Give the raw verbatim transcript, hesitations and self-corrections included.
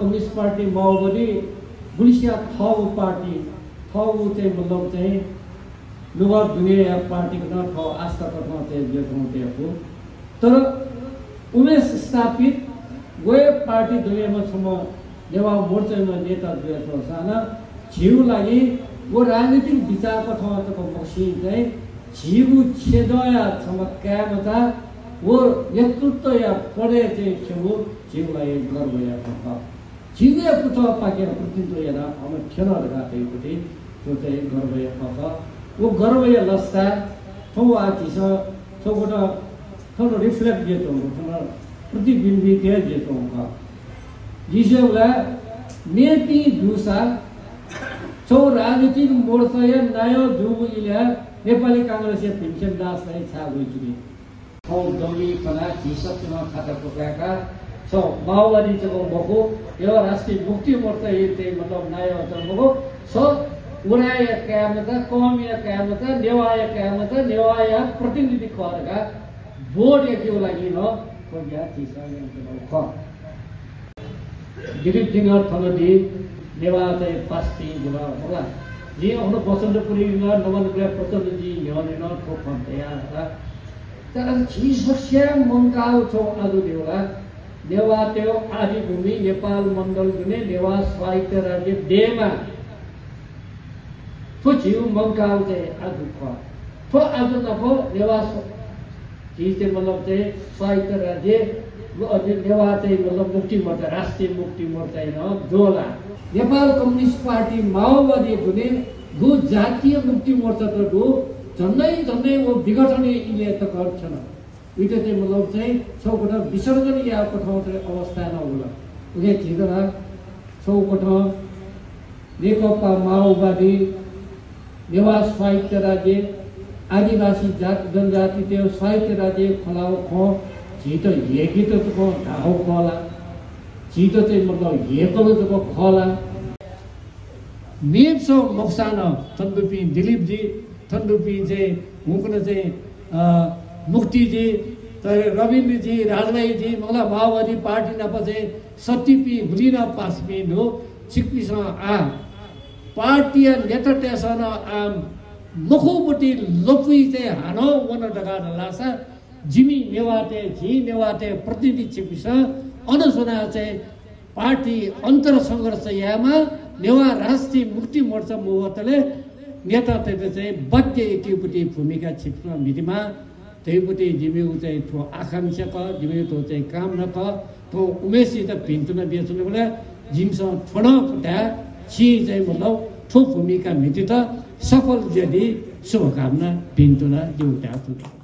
Communist party, माओवादी, गुलिसिया थःगु पार्टी, थःगु चाहिँ मतलब चाहिँ नुगः दुनेया पार्टीकथं थः आस्था कथं चाहिँ जुयाच्वंगु दु। तर उमेश स्थापित व हे पार्टी दुनेम्ह छम्ह नेवाः मोर्चाम्ह नेता जुयाच्वंसां नं झीगु लागि व राजनीतिक विचार कथं तक मखुसें चाहिँ झीगु छेँजःया छम्ह काय्‌मचा व नेतृत्वया पदय् चाहिँ थ्यंगु झीगु लागि गर्वया खँ खः। झीगु हे पुचःपाखें प्रतिनिधित्व यानाः अन थ्यन धकाः धइगु थ्व चाहिँ गर्वया खँ खः। व गर्वया लसताय् थौं आः झीसं थौंकथं थन reflect जुयाच्वंगु, थन प्रतिबिम्बित हे जुयाच्वंगु खः। जिं स्वयेबलय् मेपिं जूसा छगू राजनीतिक मोर्चाया नायः जूगु इलय् नेपाली कांग्रेसया भीमसेन दासलाई छाय् वइच्वनी। थौं दमि खनाः झी सकसिनं खाता पुकाय्‌काः छ माओवादी जक मखु, नेवाः राष्ट्रिय मुक्ति मोर्चाया चाहिँ मतलब नायः जक मखु, छ उराय्‌या काय्‌मचा, कःमिया काय्‌मचा, नेवाःया काय्‌मचा, नेवाःया प्रतिनिधि खः धकाः बोध यंकेगु लागि नं थ्व ज्या झीसं यानाच्वनागु खः। दिलीप जिं थन दि नेवाः चाहिँ पासापिं जुल, मखुला। जिं अन बसन्तपुरय् नं नमन कुलाः प्रचण्डजुं न्ह्यःने नं थ्व खँ धया हला। तर झी सकसियां मंकाः छगू आजु दु ला, नेवाःतय् आदिभूमि नेपाल मण्डल दुने नेवाः स्वायत्त राज्य दयेमा। थ्व झीगु मंकाः चाहिँ आजु खः। थ्व आजु नाप नेवाः स्व-, झी चाहिँ मतलब चाहिँ स्वायत्त राज्य, अझ नेवाः चाहिँ मतलब मुक्ति मोर्चा, राष्ट्रिय मुक्ति मोर्चाया नं ज्वला। नेपाल कम्युनिस्ट पार्टी माओवादी दुने गु जातीय मुक्ति मोर्चा त दु, झन्डै झन्डै व विघटनया इलय् तक थ्यन। उइत चाहिँ मतलब चाहिँ छगू कथं विसर्जन यायेगु कथं चाहिँ अवस्था नं वल। उकिं झीत ला छगू कथं नेकपा माओवादी, नेवाः स्वायत्त राज्य, आदिवासी जात जनजातितय् स्वायत्त राज्य खँ ल्हाःगु खँ झीत हेकेत जक धाःगु खः ला? झीत चाहिँ मतलब हेकल जक खः ला? मेपिसं मखुसां नं थन दुपिं दिलीपजी, थन दुपिं चाहिँ हुंकन चाहिँ, अ, मुक्तिजी, तर रविन्द्रजी, राजभाइजी, मखुला माओवादी पार्टी नाप चाहिँ सत्तिपिं गुलि नं पासापिं दु, छिकपिसं आः पार्टीया नेतातय्‌सं नं आः मखुपति लँपुइ चाहिँ हानं वन धकाः धाःसा जिमि नेवाःतय्, झी नेवाःतय् प्रतिनिधि छिकपिसं अन स्वनाः चाहिँ पार्टी अन्तर्संघर्ष यायेमा, नेवाः राष्ट्रिय मुक्ति मोर्चा मवतले नेतातय्‌त चाहिँ बाध्य यकेगु पति भूमिका छिकपिसं म्हितेमा धइगु पति जिमिगु चाहिँ थ्व आकांक्षा खः, जिमिगु थ्व चाहिँ कामना खः। थ्व उमेशजीत भिन्तुना बियाच्वनाबलय् जिमिसं थ्व नं धाये, छिं चाहिँ मतलब थ्व भूमिका म्हितेत सफल जुयादी, शुभकामना भिन्तुना जिगु धाये।